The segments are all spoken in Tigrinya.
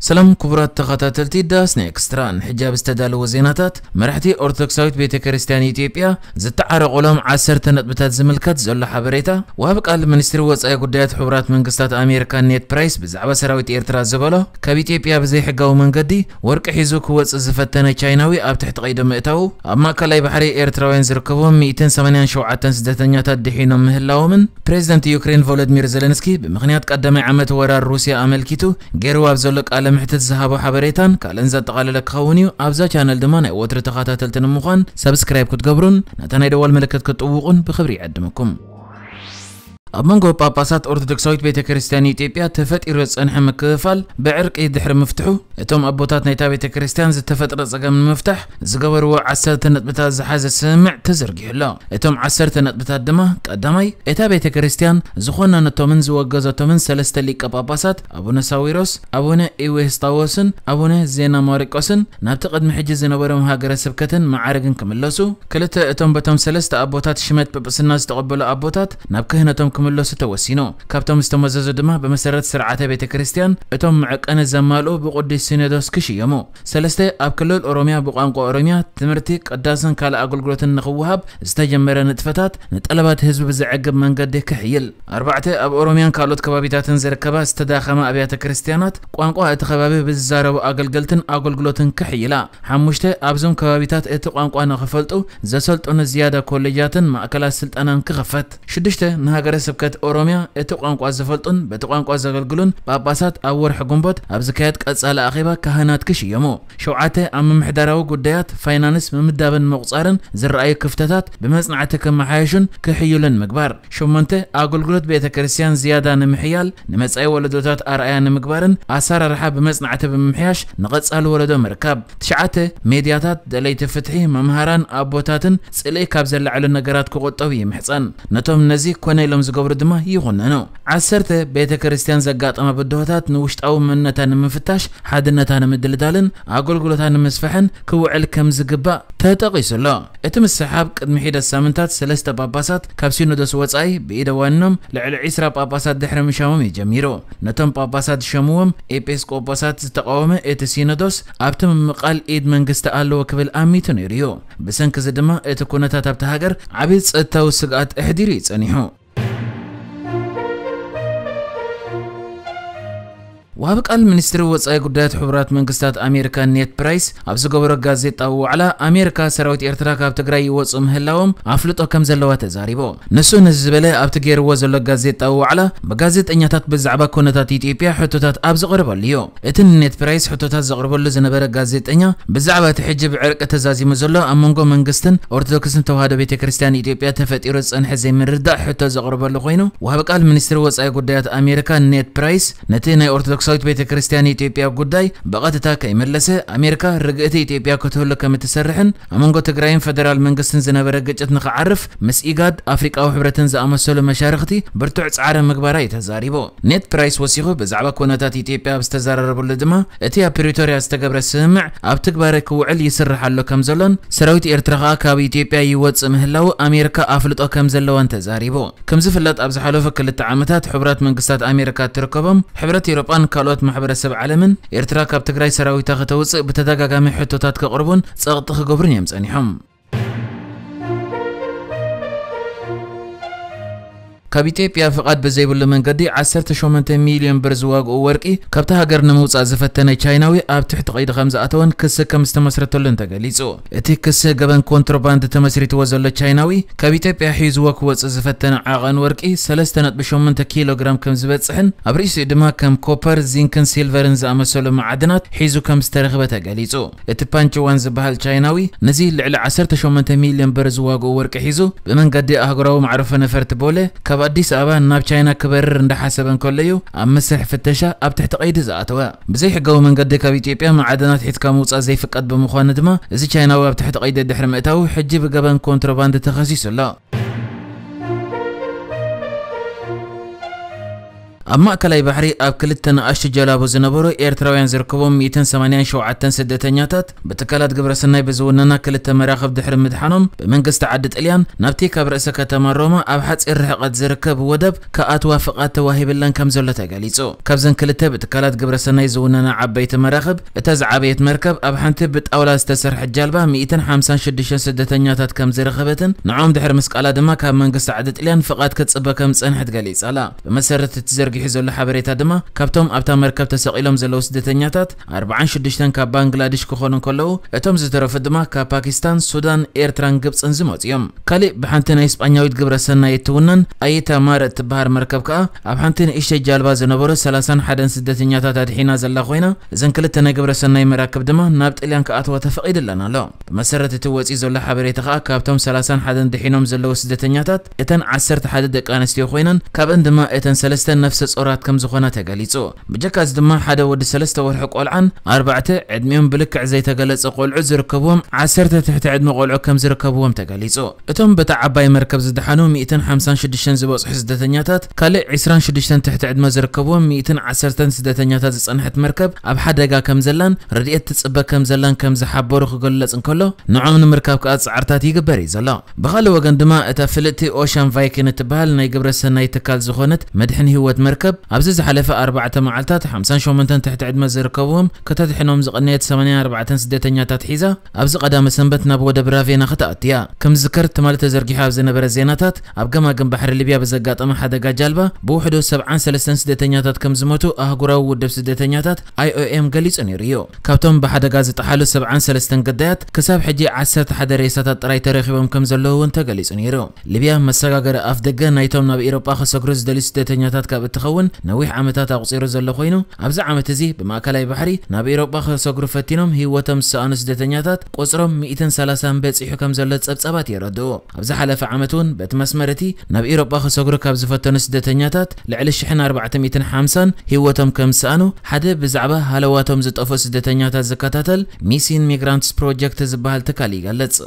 ሰላም ክቡራት ተኸታተልቲ ዳስ ኔክስትራ፣ ንሕጂ ኣብ ዝተዳለወ ዜናታት፣ መራሕቲ ኦርቶዶክሳዊት ቤተ ክርስቲያን ኢትዮጵያ ዝተዓረቑሎም ዓሰርተ ነጥብታት ዝምልከት ዘሎ ሓበሬታ፣ ወሃቢ ቃል ሚኒስትሪ ወጻኢ ጉዳያት ሕቡራት መንግስታት ኣሜሪካ ኔድ ፕራይስ ብዛዕባ ሰራዊት ኤርትራ ዝበሎ፣ ካብ ኢትዮጵያ ብዘይሕጋዊ መንገዲ ወርቂ ሒዙ ክወጽእ ዝፈተነ ቻይናዊ ኣብ ትሕቲ ቀይዲ ምእታዉ፣ ኣብ ማእከላይ ባሕሪ ኤርትራውያን ዝርከብዎም ሚእትን ሰማንያን ሸውዓተን ስደተኛታት ድሒኖም ምህላዎምን፣ ፕሬዚደንት ዩክሬን ቮሎዲሚር ዘለንስኪ ብምኽንያት ቀዳማይ ዓመት ወራር ሩስያ ኣመልኪቱ ገይርዎ ኣብ ዘሎ ቃለ ምሕትት ዝሃቦ ሓበሬታን ካልእን ዘጠቓለለ ክኸውን እዩ። ኣብዛ ቻነል ድማ ናይ ወትሪ ተኸታተልቲ ንምዃን ሰብስክራይብ ክትገብሩን ነታ ናይ ደወል ምልክት ክትጥውቑን ብኽብሪ ይዕድመኩም። ኣብ መንጎ ጳጳሳት ኦርቶዶክሳዊት ቤተ ክርስቲያን ኢትዮጵያ ተፈጢሩ ዝጸንሐ ምክፍፋል ብዕርቂ ድሕሪ ምፍትሑ፣ እቶም ኣቦታት ናይታ ቤተ ክርስቲያን ዝተፈጥረ ጸገም ንምፍታሕ ዝገበርዎ ዓሰርተ ነጥብታት ዝሓዘ ስምምዕ ተዘርጊሑ ኣሎ። እቶም ዓሰርተ ነጥብታት ድማ፣ ቀዳማይ፣ እታ ቤተ ክርስቲያን ዝኾነነቶምን ዝወገዘቶምን ሰለስተ ሊቀ ጳጳሳት፣ ኣቡነ ሳዊሮስ፣ ኣቡነ ኢዌስጣዎስን ኣቡነ ዜና ማሪቆስን፣ ናብቲ ቅድሚ ሕጂ ዝነበሮም ሃገረ ስብከትን መዓርግን ክምለሱ። ክልተ፣ እቶም በቶም ሰለስተ ኣቦታት ሽመት ጵጵስና ዝተቐበሉ ኣቦታት ናብ ክህነቶም ክምለሱ ተወሲኑ። ካብቶም ዝተመዘዙ ድማ ብመሰረት ስርዓተ ቤተ ክርስቲያን እቶም መዐቀኒ ዘማልኡ ብቅዱስ ሲኖዶስ ክሽየሙ። ሰለስተ፣ ኣብ ክልል ኦሮሚያ ብቋንቋ ኦሮሚያ ትምህርቲ፣ ቅዳሰን ካልእ ኣገልግሎትን ንኽወሃብ ዝተጀመረ ንጥፈታት ንጠለባት ህዝቢ ብዘዕግብ መንገዲ ክሕይል። ኣርባዕተ፣ ኣብ ኦሮሚያን ካልኦት ከባቢታትን ዝርከባ ዝተዳኸማ ኣብያተ ክርስቲያናት ቋንቋ እቲ ከባቢ ብዝዛረቡ ኣገልገልትን ኣገልግሎትን ክሕይላ። ሓሙሽተ፣ ኣብዞም ከባቢታት እቲ ቋንቋ ንኽፈልጡ ዘሰልጥኑ ዝያዳ ኮሌጃትን ማእከላት ስልጠናን ክኽፈት። ሽዱሽተ፣ ንሃገረ ስብከት ኦሮሚያ እቲ ቋንቋ ዝፈልጡን በቲ ቋንቋ ዘገልግሉን ጳጳሳት ኣብ ወርሒ ግንቦት ኣብ ዝካየድ ቀጻሊ ኣኼባ ካህናት ክሽየሙ። ሸውዓተ፣ ኣብ ምምሕዳራዊ ጉዳያት፣ ፋይናንስ፣ ምምዳብን ምቑጻርን ዝረኣዩ ክፍተታት ብመጽናዕቲ ክመሓየሹን ክሕይሉን ምግባር። ሸሞንተ፣ ኣገልግሎት ቤተ ክርስቲያን ዝያዳ ንምሕያል፣ ንመጻኢ ወለዶታት ኣርኣያ ንምግባርን ኣሰራርሓ ብመጽናዕቲ ብምምሕያሽ ንቐጻሊ ወለዶ ምርካብ። ትሽዓተ፣ ሜድያታት፣ ደለይቲ ፍትሒ፣ መምሃራን፣ ኣቦታትን ጽልኢ ካብ ዘላዕሉ ነገራት ክቑጠቡ ይምሕጸን። ነቶም ነዚ ኮነ ኢሎም ዝገብሩ ድማ ይኹነኑ። ዓሰርተ፣ ቤተ ክርስቲያን ዘጋጠማ ብድሆታት ንውሽጣዊ መንነታ ንምፍታሽ፣ ሓድነታ ንምድልዳልን ኣገልግሎታ ንምስፋሕን ክውዕል ከም ዝግባእ ተጠቒሱ ኣሎ። እቲ ምስሕሓብ ቅድሚ ሒደት ሳምንታት ሰለስተ ጳጳሳት ካብ ሲኖዶስ ወጻኢ ብኢደ ዋኒኖም ልዕሊ ዒስራ ጳጳሳት ድሕሪ ምሻሞም እዩ ጀሚሩ። ነቶም ጳጳሳት ዝሸምዎም ኤጲስቆጶሳት ዝተቓወመ እቲ ሲኖዶስ ኣብቲ ምምቓል ኢድ መንግስቲ ኣለዎ ክብል ኣሚቱ ነይሩ እዩ። ብሰንኪ እዚ ድማ እቲ ኩነታት ኣብታ ሃገር ዓቢ ጸጥታዊ ስግኣት ኣሕዲሩ እዩ ጸኒሑ። ወሃቢ ቃል ሚኒስትሪ ወጻኢ ጉዳያት ሕቡራት መንግስታት ኣሜሪካ ኔድ ፕራይስ ኣብ ዝገበሮ ጋዜጣዊ ዋዕላ፣ ኣሜሪካ ሰራዊት ኤርትራ ካብ ትግራይ ይወጹ ምህላዎም ኣፍልጦ ከም ዘለዋ ተዛሪቡ። ንሱ ነዚ ዝበለ ኣብቲ ገይርዎ ዘሎ ጋዜጣዊ ዋዕላ፣ ብጋዜጠኛታት ብዛዕባ ኩነታት ኢትዮጵያ ሕቶታት ኣብ ዝቐረበሉ እዩ። እቲ ንኔድ ፕራይስ ሕቶታት ዘቕርበሉ ዝነበረ ጋዜጠኛ፣ ብዛዕባ እቲ ሕጂ ብዕርቂ ተዛዚሙ ዘሎ ኣብ መንጎ መንግስትን ኦርቶዶክስን ተዋህዶ ቤተ ክርስቲያን ኢትዮጵያ ተፈጢሩ ዝጸንሐ ዘይምርድዳእ ሕቶ ዘቕርበሉ ኮይኑ፣ ወሃቢ ቃል ሚኒስትሪ ወጻኢ ጉዳያት ኣሜሪካ ኔድ ፕራይስ፣ ነቲ ናይ ኦርቶዶክሳዊት ቤተ ክርስቲያን ኢትዮጵያ ጉዳይ ብቐጥታ ከይመለሰ፣ ኣሜሪካ ርግእቲ ኢትዮጵያ ክትህሉ ከም እትሰርሕን ኣብ መንጎ ትግራይን ፈደራል መንግስትን ዝነበረ ግጭት ንኽዓርፍ ምስ ኢጋድ፣ ኣፍሪቃዊ ሕብረትን ዝኣመሰሉ መሻርኽቲ ብርቱዕ ጻዕሪ ምግባራ እዩ ተዛሪቡ። ኔድ ፕራይስ ወሲኹ ብዛዕባ ኩነታት ኢትዮጵያ ኣብ ዝተዘራረበሉ ድማ፣ እቲ ኣብ ፕሪቶርያ ዝተገብረ ስምምዕ ኣብ ትግባረ ክውዕል ይስራሕ ኣሎ ከም ዘሎን ሰራዊት ኤርትራ ከኣ ካብ ኢትዮጵያ ይወጽእ ምህላዉ ኣሜሪካ ኣፍልጦ ከም ዘለዋን ተዛሪቡ። ከም ዝፍለጥ፣ ኣብ ዝሓለፉ ክልተ ዓመታት ሕቡራት መንግስታት ኣሜሪካ እትርከቦም፣ ሕብረት ኤውሮጳን ካልኦት ማሕበረሰብ ዓለምን ኤርትራ ካብ ትግራይ ሰራዊታ ከተውጽእ ብተደጋጋሚ ሕቶታት ከቕርቡን ጸቕጢ ክገብሩን እዮም ጸኒሖም። ካብ ኢትዮጵያ ፍቓድ ብዘይብሉ መንገዲ ዓሰርተ ሸሞንተ ሚልዮን ብር ዝዋግኡ ወርቂ ካብታ ሃገር ንምውጻእ ዝፈተነ ቻይናዊ ኣብ ትሕቲ ቀይዲ ከም ዝኣተወን ክሲ ከም ዝተመስረተሉን ተገሊጹ። እቲ ክሲ ገበን ኮንትሮባንድ ተመስሪትዎ ዘሎ ቻይናዊ፣ ካብ ኢትዮጵያ ሒዝዎ ክወጽእ ዝፈተነ ዓቐን ወርቂ ሰለስተ ነጥቢ ሸሞንተ ኪሎ ግራም ከም ዝበጽሕን ኣብ ርእሲኡ ድማ ከም ኮፐር፣ ዚንክን ሲልቨርን ዝኣመሰሉ መዓድናት ሒዙ ከም ዝተረኽበ ተገሊጹ። እቲ ፓንች ዋን ዝበሃል ቻይናዊ፣ ነዚ ልዕሊ ዓሰርተ ሸሞንተ ሚልዮን ብር ዝዋግኡ ወርቂ ሒዙ፣ ብመንገዲ ኣህጉራዊ መዕርፎ ነፈርቲ ቦሌ ካብ ኣዲስ ኣበባ ናብ ቻይና ክበርር እንዳሓሰበ እንከሎ እዩ ኣብ መስርሕ ፍተሻ ኣብ ትሕቲ ቀይዲ ዝኣተወ። ብዘይሕጋዊ መንገዲ ካብ ኢትዮጵያ መዓድናት ሒዝካ ምውጻእ ዘይፍቀድ ብምዃኑ ድማ፣ እዚ ቻይናዊ ኣብ ትሕቲ ቀይዲ ድሕሪ ምእታዉ፣ ሕጂ ብገበን ኮንትሮባንድ ተኸሲሱ ኣሎ። ኣብ ማእከላይ ባሕሪ ኣብ ክልተ ንኣሽቱ ጀላቡ ዝነበሩ ኤርትራውያን ዝርከቦም ሚእትን ሰማንያን ሸውዓተን ስደተኛታት ብትካላት ግብረሰናይ ብዝውነና ክልተ መራኽብ ድሕሪ ምድሓኖም፣ ብመንግስቲ ዓዲ ጥልያን ናብቲ ካብ ርእሰ ከተማ ሮማ ኣብ ሓጺር ርሕቀት ዝርከብ ወደብ ክኣትዋ ፍቓድ ተዋሂብለን ከም ዘሎ ተገሊጹ። ካብዘን ክልተ ብትካላት ግብረሰናይ ዝውነና ዓበይቲ መራኽብ፣ እታ ዝዓበየት መርከብ ኣብ ሓንቲ ብጣውላ ዝተሰርሐት ጃልባ ሚእትን ሓምሳን ሽዱሽተን ስደተኛታት ከም ዝረኸበትን ንዖም ድሕሪ ምስቃላ ድማ ካብ መንግስቲ ዓዲ ጥልያን ፍቓድ ክትጽበ ከም ዝጸንሐት ገሊጻ ኣላ። ብመሰረት እቲ ዘርጊሑ ዘሎ ሓበሬታ ድማ፣ ካብቶም ኣብታ መርከብ ተሰቒሎም ዘለዉ ስደተኛታት ኣርባዓን ሽዱሽተን ካብ ባንግላዴሽ ክኾኑ እንከለዉ፣ እቶም ዝተረፉ ድማ ካብ ፓኪስታን፣ ሱዳን፣ ኤርትራን ግብጽን ዝመጹ እዮም። ካሊእ ብሓንቲ ናይ ስጳኛዊት ግብረ ሰናይ እትውነን ኣየታ ማር እትበሃል መርከብ ከኣ ኣብ ሓንቲ ንእሽተይ ጃልባ ዝነበሩ ሰላሳን ሓደን ስደተኛታት ኣድሒና ዘላ ኮይና፣ እዘን ክልተ ናይ ግብረ ሰናይ መራክብ ድማ ናብ ጥልያን ክኣትዋ ተፈቒድለን ኣሎ። ብመሰረት እቲ ወጺኡ ዘሎ ሓበሬታ ከኣ ካብቶም ሰላሳን ሓደን ድሒኖም ዘለዉ ስደተኛታት እተን ዓሰርተ ሓደ ደቂ ኣንስትዮ ኮይነን፣ ካብአን ድማ እተን ሰለስተ ነፍሰ ጾራት ከም ዝኾና ተገሊጹ። ብጀካ እዚ ድማ ሓደ ወዲ ሰለስተ ወርሒ ቆልዓን ኣርባዕተ ዕድሚኦም ብልክዕ ዘይተገለጸ ቆልዑ ዝርከብዎም ዓሰርተ ትሕቲ ዕድመ ቆልዑ ከም ዝርከብዎም ተገሊጹ። እቶም በታ ዓባይ መርከብ ዝደሓኑ ሚእትን ሓምሳን ሽዱሽተን ዝበጽሑ ስደተኛታት፣ ካልእ ዕስራን ሽዱሽተን ትሕቲ ዕድመ ዝርከብዎም ሚእትን ዓሰርተን ስደተኛታት ዝጸንሐት መርከብ ኣብ ሓደጋ ከም ዘላን ረድኤት ትጽበ ከም ዘላን ከም ዝሓበሩ ክግለጽ እንከሎ፣ ንዖም ንምርካብ ከኣ ጻዕርታት ይግበር እዩ ዘሎ። ብኻልእ ወገን ድማ እታ ፍልጥቲ ኦሻን ቫይኪን እትበሃል ናይ ግብረ ሰናይ ትካል ዝኾነት መድሕን ህይወት መርከብ ኣብዚ ዝሓለፈ ኣርባዕተ መዓልታት ሓምሳን ሸሞንተን ትሕቲ ዕድመ ዝርከብዎም ከተድሕኖም ዝቐነየት ሰማንያን ኣርባዕተን ስደተኛታት ሒዛ ኣብዚ ቀዳመ ሰንበት ናብ ወደብ ራቬና ክትኣቱ እያ። ከም ዝዝከር ትማሊ ተዘርጊሑ ኣብ ዝነበረ ዜናታት ኣብ ገማግም ባሕሪ ሊብያ ብዘጋጠመ ሓደጋ ጃልባ ብውሕዱ ሰብዓን ሰለስተን ስደተኛታት ከም ዝሞቱ ኣህጉራዊ ውድብ ስደተኛታት ኣይ ኦ ኤም ገሊጹ ነይሩ እዩ። ካብቶም ብሓደጋ ዝጠሓሉ ሰብዓን ሰለስተን ግዳያት ክሳብ ሕጂ ዓሰርተ ሓደ ሬሳታት ጥራይ ተረኺቦም ከም ዘለዉ እውን ተገሊጹ ነይሩ። ሊብያ መሰጋገሪ ኣፍ ደገ ናይቶም ናብ ኤውሮጳ ክሰግሩ ዝደልዩ ስደተኛታት ካብ እትኸውን ነዊሕ ዓመታት ኣቑጺሩ ዘሎ ኮይኑ፣ ኣብዚ ዓመት እዚ ብማእከላይ ባሕሪ ናብ ኤውሮጳ ክሰግሩ ፈቲኖም ህይወቶም ዝሰኣኑ ስደተኛታት ቁጽሮም ሚእትን ሰላሳን በጺሑ ከም ዘሎ ጸብጻባት የረድኡ። ኣብ ዝሓለፈ ዓመት እውን በቲ መስመር እቲ ናብ ኤውሮጳ ክሰግሩ ካብ ዝፈተኑ ስደተኛታት ልዕሊ ሽሕን ኣርባዕተ ሚእትን ሓምሳን ህይወቶም ከም ዝሰኣኑ ሓደ ብዛዕባ ሃለዋቶም ዝጠፍኡ ስደተኛታት ዝከታተል ሚሲን ሚግራንትስ ፕሮጀክት ዝበሃል ትካል ይገልጽ።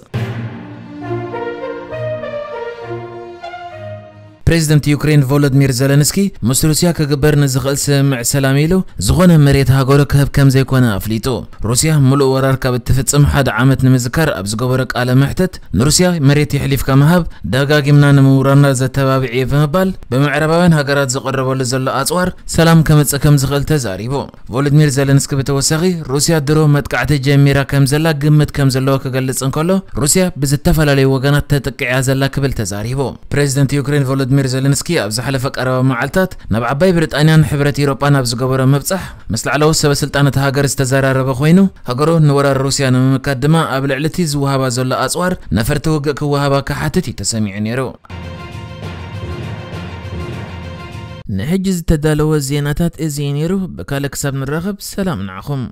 ፕሬዚደንት ዩክሬን ቮሎዲሚር ዘለንስኪ ምስ ሩስያ ክግበር ንዝኽእል ስምምዕ ሰላም ኢሉ ዝኾነ መሬት ሃገሩ ክህብ ከም ዘይኮነ ኣፍሊጡ። ሩስያ ምሉእ ወራር ካብ እትፍጽም ሓደ ዓመት ንምዝካር ኣብ ዝገበሮ ቃለ መሕትት፣ ንሩስያ መሬት የሕሊፍካ ምሃብ ደጋጊምና ንምውራርና ዘተባብዕ እዩ ብምባል ብምዕራባውያን ሃገራት ዝቐረበሉ ዘሎ ኣጽዋር ሰላም ከምጽእ ከም ዝኽእል ተዛሪቡ። ቮሎዲሚር ዘለንስኪ ብተወሳኺ፣ ሩስያ ድሮ መጥቃዕቲ ጀሚራ ከም ዘላ ግምት ከም ዘለዎ ክገልጽ እንከሎ፣ ሩስያ ብዝተፈላለዩ ወገናት ተጥቅዕ እያ ዘላ ክብል ተዛሪቡ። ፕሬዚደንት ዩክሬን ቮሎዲሚር ዘለንስኪ ኣብ ዝሓለፈ ቀረባ መዓልታት ናብ ዓባይ ብሪጣንያን ሕብረት ኤውሮጳን ኣብ ዝገበሮ ምብጻሕ፣ ምስ ላዕለዎት ሰበ ስልጣን እታ ሃገር ዝተዘራረበ ኮይኑ፣ ሃገሩ ንወራር ሩስያ ንምምካት ድማ ኣብ ልዕሊ እቲ ዝወሃባ ዘሎ ኣጽዋር ነፈርቲ ውግእ ክወሃባ ክሓትት እዩ ተሰሚዑ ነይሩ። ንሕጂ ዝተዳለወ ዜናታት እዚ እዩ ነይሩ። ብካልእ ክሳብ ንራኸብ ሰላም ንዓኹም።